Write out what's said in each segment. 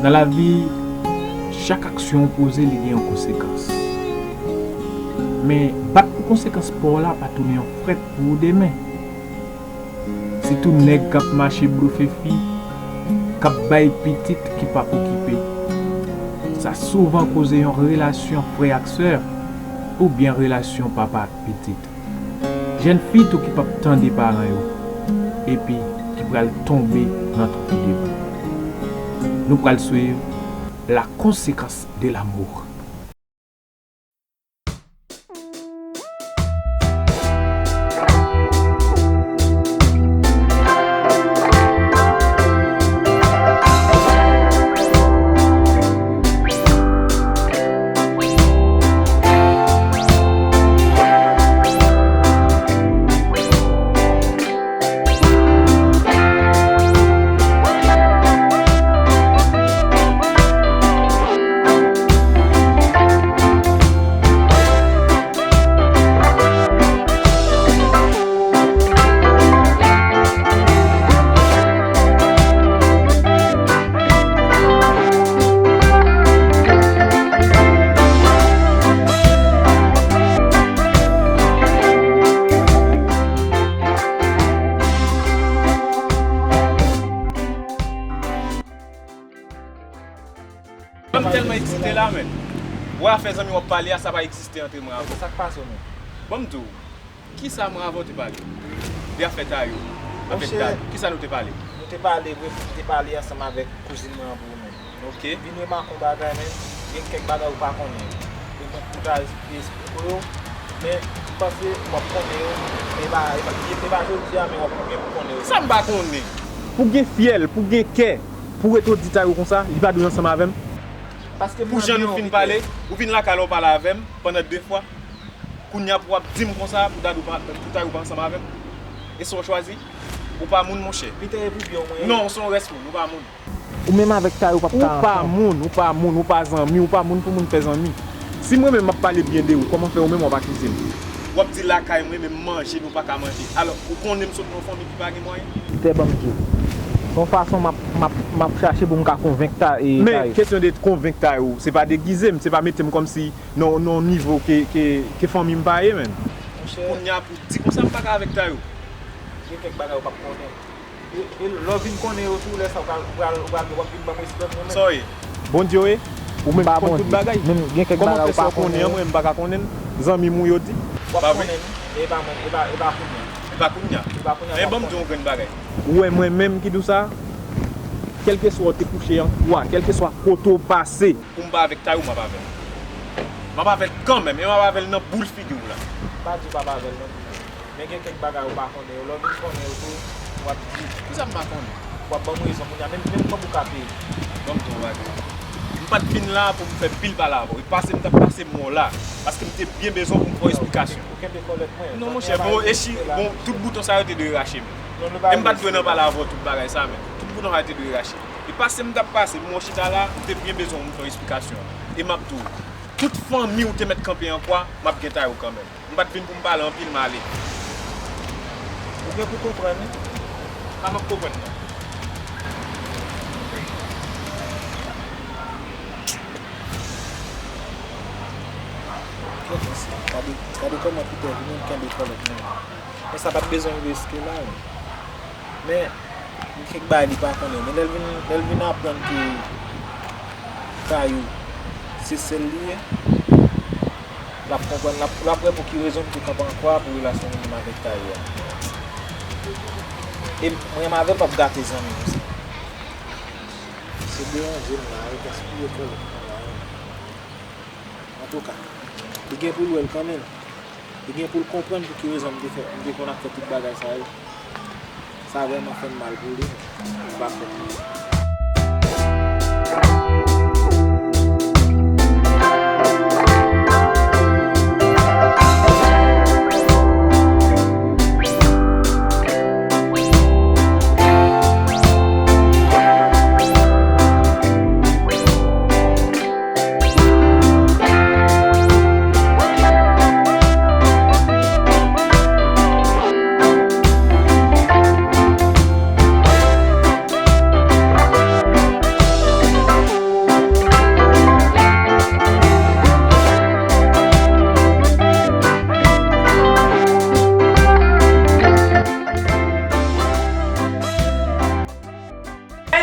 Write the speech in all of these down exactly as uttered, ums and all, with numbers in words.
Nan lavi, chak aksyon w poze, li gen yon konsekans. Men, bat pou konsekans pa w la pa tounen yon frèt pou ou demen. Sitou nèg k ap mache blofe fi, k ap bay pitit ki p ap okipe. Sa souvan koze yon relasyon frè ak sè, oubyen relasyon papa ak pitit. Jèn fi tou ki p ap tande paran yo, epi ki pral tonbe nan twou ki devan. Nou pral swiv la conséquence de l'amour. Mwen tèlman eksite la, men. Wè afè zanmi w ap pale a, sa pa egziste antre mwen avè w. Sa k pase w menm? Ban m di w, kisa mwen avè w te pale? De afè Tayou. Avèk Monchè, Dadou. Kisa nou te pale? Nou te pale, vre, nou te pale ansanm avèk kouzin mwen an pou ou menm. Ok. Vin remake yon bagay, men, gen kèk bagay ou pa konnen. E mwen, pou ta esplike w yo, men m panse w ap konnen yo, men e pa, e pa, e pa jodi a, men w ap, men pou konnen yo. Sa m pa konnen? Pou gen fyèl, pou gen kè, pou w ret w di Tayou konsa, li pa dwe ansanm avè m? Paske m nan biro. Pou jan nou fin pale, ou vin lakay la, ou pale avè m pandan de fwa. Kounye a pou w ap di m konsa, pou Dadou pa, pou Tayou pa ansanm avè m? E sa w chwazi? Ou pa moun, monchè. Pita e pou byen w mwen ye. Non, w se yon rès moun, ou pa moun. Ou menm avèk Tayou p ap ka ansanm. Ou pa moun, ou pa moun, ou pa zanmi, ou pa moun pou moun fè zanmi. Si mwen menm m ap pale byen de ou, kòman fè ou menm w ap akize m? W ap di lakay mwen, menm manje nou pa ka manje. Alò, ou konnen m sot nan yon fanmi ki pa gen mwayen? Pita, ban m di w. Gon fason m ap, m ap, m ap chache pou m ka konvenk Ta-, e, Tayou. Men, kesyon de konvenk Tayou, se pa degize m, se pa mete m kòmsi nan, nan yon nivo ke, ke, ke fanmi m pa ye, menn. Monchè. Kounye a pou di konsa m pa ka avèk Tayou. Gen kèk bagay ou p ap konnen. E, e lè w vin konnen yo tou, lè sa a, ou pral, ou pral, ou pral, w ap vin ban m respè mwen menm. Sa w ye? Bondye w ye? Ou menm ki konn tout bagay. Kòman fè sa w konnen an, mwen menm m pa ka konnen l? Zanmi m ou yo di? W ap konnen l, men e pa mwen, e pa, e pa kounye a. E pa kounye a? E pa kounye a w ap konnen. Men ban m di w yon grenn bagay. Ou wè mwen menm ki di w sa, kèlkeswa w te kouche an kou a, kèlkeswa kote w pase. Pou m pa avèk Tayou, m ap avè l. M ap avè l kanmenm, e m ap avè l nan boul figi w la. Pa di w p ap avè l non. Men gen kèk bagay ou pa konnen yo, lè w vin konnen yo tou, w ap di. Kisa m pa konnen? W ap ban m rezon kounye a, menm, menm kòb ou ka peye. Ban m di w yon bagay. M pa t vin la pou m fè pil pale avè w. E pase m t ap pase m wè w la, paske m te byen bezwen pou m fè w esplikasyon. Ou kenbe kòlèt mwen. Non, monchè, bon, echi, bon, tout bouton sa yo te dwe rache, men. E m pa t dwe nan pale avè w tout bagay sa, men. Tout bouton sa yo te dwe rache. E pase m t ap pase, m wè w chita la, m te byen bezwen w pou m fè w esplikasyon. E m ap di w, tout fanmi w te mèt kanpe an kwa, m ap gen Tayou kanmenm. M pa t vin pou m pale anpil, m ale. Ou gen pou konprann, wi. Sa m ap konprann nan? Gade, gade kòman Pita vin menm kenbe kòlèt mwen. Men sa pa t bezwen rive jiske la, wi. Men, gen kèk bagay li pa konnen. Men lè l vin, lè l vin aprann ke Tayou se sè l li ye, l ap konprann, l ap, l ap wè pou ki rezon m te kanpe an kwa pou relasyon nou menm avèk Tayou a. E mwen menm avè l p ap gate zanmi nou sa. Se deranje m la, e gaspiye kòb mwen la. Antouka, li gen pou l wè l kanmenm. Li gen pou l konprann pou ki rezon m te fè, m te konn ap fè tout bagay sa yo. Sa vrèman fè m mal pou li, men li pa fè pou li.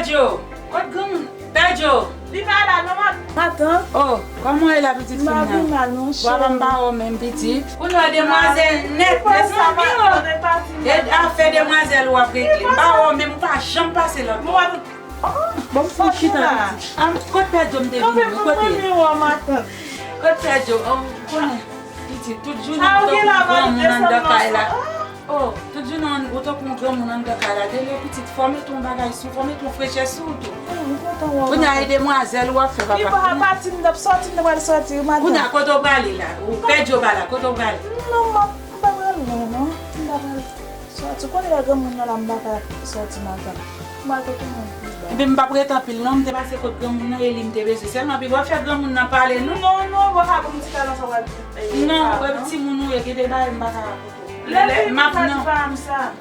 Djo, kot granmoun? Pè Djo. Li pa la non, matant. Matant. Oh, kòman w ye la, pitit fi m nan? M pa pi mal non, cheri. Papa m pa wè w menm, pitit. Kounye a demwazèl nèt, nèt non, pi wo. E afè demwazèl w ap regle. M pa wè w menm, ou pa janm pase lòt bò. Bon, m fin chita, pitit. Kot Pè Djo m te vin? Kote? Kot Pè Djo? Oh, konnen. Pitit, tout jounen ou tankou granmoun anndan kay la. Oh, tout jounen ou tankou yon granmoun anndan kay la. Dele pitit, fò w mete yon bagay sou, fò w mete yon frechè sou ou tou. Kounye a e demwazèl w ap fè, papa. Kounye a kote w prale la? Ou Pè Djo pa la, kote w prale? Non, m pa pral lwen non. M pa pral sòti. Ou konnen lè granmoun nan la, m pa ka sòti maten. M pral kote moun pi ba. Ebyen, m p ap ret anpil non, m te pase kot granmoun nan, e li m te bezwen. Sèlman pi bò fè granmoun nan pale non. Non, non, ou pa ka ban m ti kalòs sa w ap di. Non, wè timoun ou ye, gen de bagay m pa ka rakonte w. Lè m ap nan,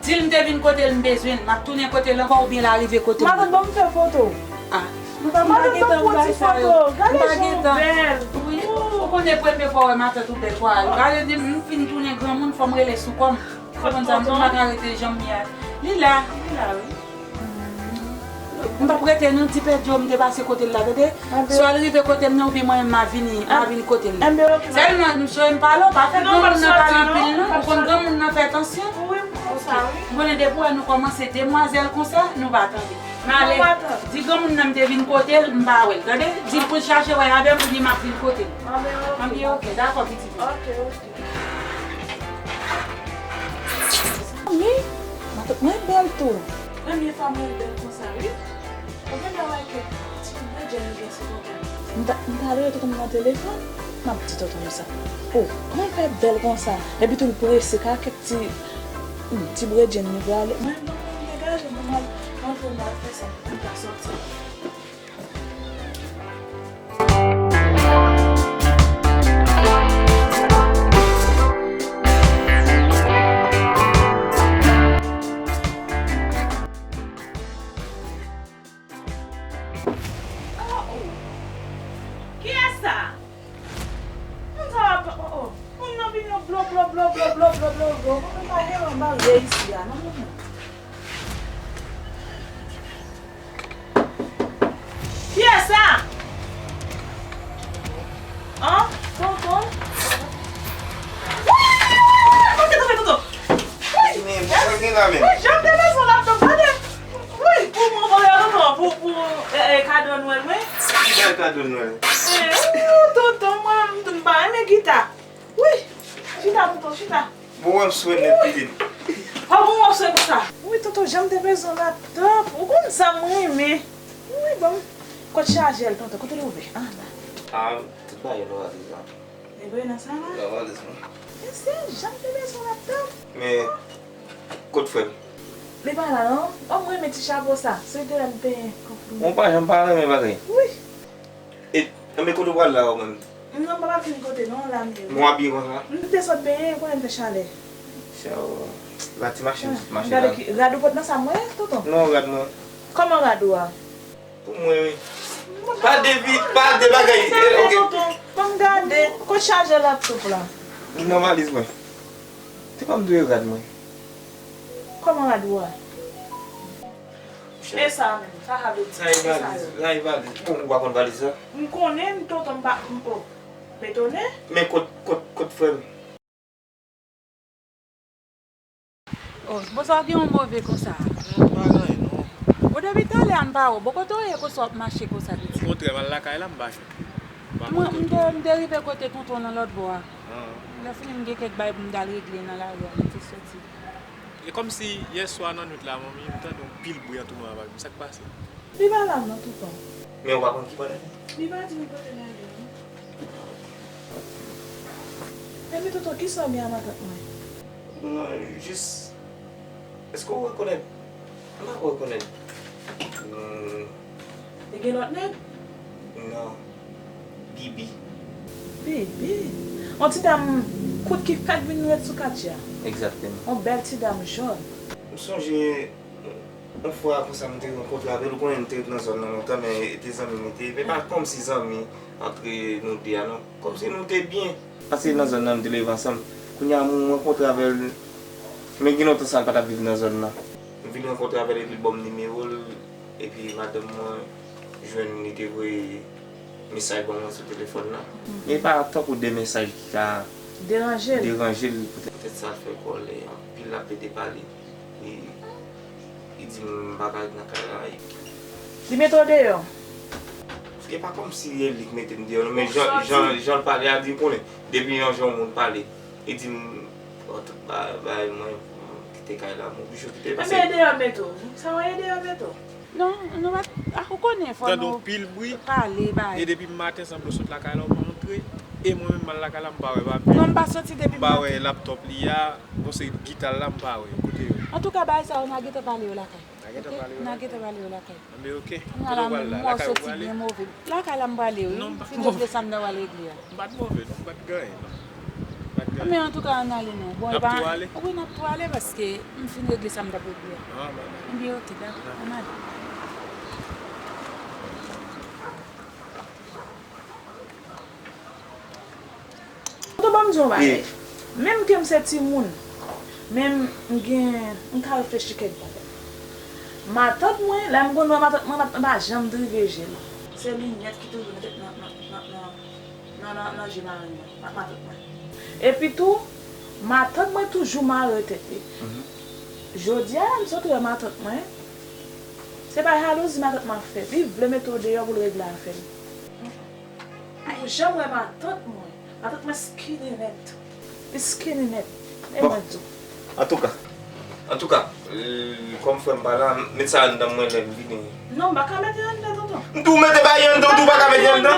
di l m te vin kote l, m bezwen l, m ap tounen kote l ankò oubyen l a rive kote m. Matant, ban m fè foto. Ah. Matant, ban m pran ti foto. Gade jan w bèl. Wi, ou konnen premye fwa w wè matant ou bèl kwa. Gade di m fin tounen granmoun, fò m rele sou kò m. Ou konn sa, m pa ka rete jan m ye a. Li la, li la, wi. M p ap rete non, di Pè Djo m te pase kote l la, tande? Swa l rive kote m nan, oubyen mwen menm m a vini, m a vin kote l la. Sèlman, m swe m pale w, pa fè granmoun nan pale anpil non. Ou konn granmoun nan fè tansyon. Wi, m konn sa, wi. M konnen depi w wè nou kòmanse demwazèl konsa, nou pa tande. M ale, di granmoun nan m te vin kote l, m pa wè l, tande? Di l pou l chache wè avè m, oubyen m ap vin kote l. Anben, oke, dakò, pitit mwen. Oke, oke. Fanmi, matant mwen bèl tou. Premye fwa m wè l bèl konsa, wi. Ou genlè wè kèk ti bredjèn li gen sou tonton. M ta, m ta rele tonton m nan telefòn, m ap di tonton m sa. Oh, kòman l fè bèl konsa? Epi tou l prese, ka kèk ti, hmm, ti bredjèn li prale. Mwen, mwen, mwen degaje m, mwen al rantre, mwen al fè sa, m ta sòti. Oh, oh. Kiyès sa? Moun sa ap, oh, oh. Moun nan vin yon blo, blo, blo. Moun nan pa gen anba reyisi a, non, moun nan. Kiyès sa? An? Tonton? Wi! Wi! Wi! Wi! Wi! Tonton, tonton, tonton! Wi! Men, bon, sa gen la menm? Wi, jan m te bezwen laptop, gade! Wi, pou mwen, mwen, tonton, pou, pou, eh, eh, kado Nwèl mwen. Ki bèl kado Nwèl? Eh, wi, tonton, mwen, m, m pa renmen gita. Wi, chita, tonton, chita. Bon, w ap swen nèt, pitit. Wi. Fò bon w ap swen konsa. Wi, tonton, jan m te bezwen laptop. Ou konn sa m renmen. Wi, bon. Kot chajè l, tonton? Kote l ouvè? Ah, la. Ah, tout bagay nan valiz la. E vre nan sa la? Nan valiz mwen. Mesye, jan m te bezwen laptop. Men, kot frè m? Li pa la, non? Oh, m renmen ti chapo sa. Se te lè m penyen kòk li. Ou pa janm pa renmen bagay. Wi. E, enben, kote w pral la, ou menm? Non, m pa pral kenn kote, non, la m ye. Bon, abiye konsa? M te sot benyen, konnen m fè chalè. Sa w, la ti machin, ti machin la. Gade ki, rad ou pot nan sa mwen, tonton? Non, rad mwen. Kòman rad ou a? Pou mwen, wi. Pa de vi, pa de bagay. Eh, ok. Tonton, ban m gade. Kot chajè laptop la? Li nan valiz mwen. Se pa m dwe rad mwen. Kòman rad ou a? E sa menm, sa sa vle di? Sa e valiz, sa e valiz. Bon, ou pa konn valiz la? M konnen, m tonton, m pa, m, oh. M etone. Men kot, kot, kot frè m? Oh, bon, sa w gen yon move konsa? Non, pa gen anyen, non. Bon, depi talè a m pa wè w. Bon, kote w ye konsa w ap mache konsa, pitit? Okontrè, m al lakay la, m pa jwenn ou. Mwen, m te, m te rive kote tonton nan lòt bò a. Ah. Lè fini, m gen kèk bagay pou m t al regle nan lari a, m te soti. E kòmsi yèswa nan nwit la, manmi, m tande yon pil bri an tou mwen avè l. Sa k pase? Li pa la non, tonton. Men ou pa konn ki bò l ale? Li pa di m kote l ale non. Epi tonton, kisa w gen a matant mwen? Non, jis, èske w rekonèt? M pa rekonèt. Hmm. Li gen lòt nèg? Non. Bibi. Bibi? On ti dam kout ki fèk vin ret sou katye a. Egzakteman. On bèl ti dam jòn. M sonje yon fwa konsa m te rankontre avè l, ou konnen m te ret nan zòn nan lontan, men e te zanmi m li te ye. Men pa kòmsi zanmi antre nou de a non. Kòmsi nou te byen. Pase nan zòn nan, nou te leve ansanm. Kounye a, m rankontre avè l, men gen lontan sa l pa t ap viv nan zòn nan. M vin rankontre avè l epi l ban m nimewo l. Epi madanm mwen jwenn li te voye mesaj ban mwen sou telefòn nan. Men pa tankou de mesaj ki ka deranje l. Deranje l poutèt, poutèt sa l fè kòlè. Anpil l ap pede pale. Li, li di m m pa ka ret nan kay la. Li mete w deyò? E pa kòmsi e li k mete m deyò, non, men jan, jan, jan l pale a, di m konnen. Depi yon jan yon moun pale, li di m, bon, tout ba-, bagay mwen, pou m kite kay la, m oblije kite l. Paske e deyò mete w. Sa w ye deyò mete w? Non, nou pa, ah, ou konnen fò nou pale bagay. Tande yon pil bri, e depi maten sanble w sot lakay la, ou pa antre. E mwen menm, m al lakay la, m pa wè papi. Non, m pa soti depi maten. M pa wè laptòp li a, gon seri gita l la, m pa wè. Kote yo? Antouka, bagay sa yo, n a gentan pale yo lakay. N a gentan pale yo lakay. N a gentan pale yo lakay. Anben, oke. Kote w pral la? Lakay ou prale? Lakay la m prale wi. M fin regle sa m ta pral regle a. M pa t move non, m pa t gen anyen non. M pa t gen anyen. Men antouka, ann ale non. Bon, n ap tou ale? Wi, n ap tou ale paske m fin regle sa m t ap regle a. Ah, bye bye. Anben, oke, dakò. Ann ale. Tonton, ban m di w yon bagay. Menm ke m se timoun, men m gen, m ka reflechi kèk bagay. Matant mwen, lè m konn wè matant mwen, matant mwen pa janm drive je l. Se linèt ki toujou nan, nan, nan, nan, nan, nan, nan je mari mwen, ma-, matant mwen. Epi tou, matant mwen toujou mare tèt li. Jodi a, m sot wè matant mwen, se pa jalouzi matant mwen ap fè. Li vle mete w deyò pou l regle afè l. Ou janm wè matant mwen. Matant mwen skinny nèt. Li skinny nèt. E mwen di w. Antouka. Antouka, euh, kòm frè m pa la, met sa anndan mwen lè m vini. Non, m pa ka mete anndan, tonton. M di w mete bagay anndan, ou di w pa ka mete anndan.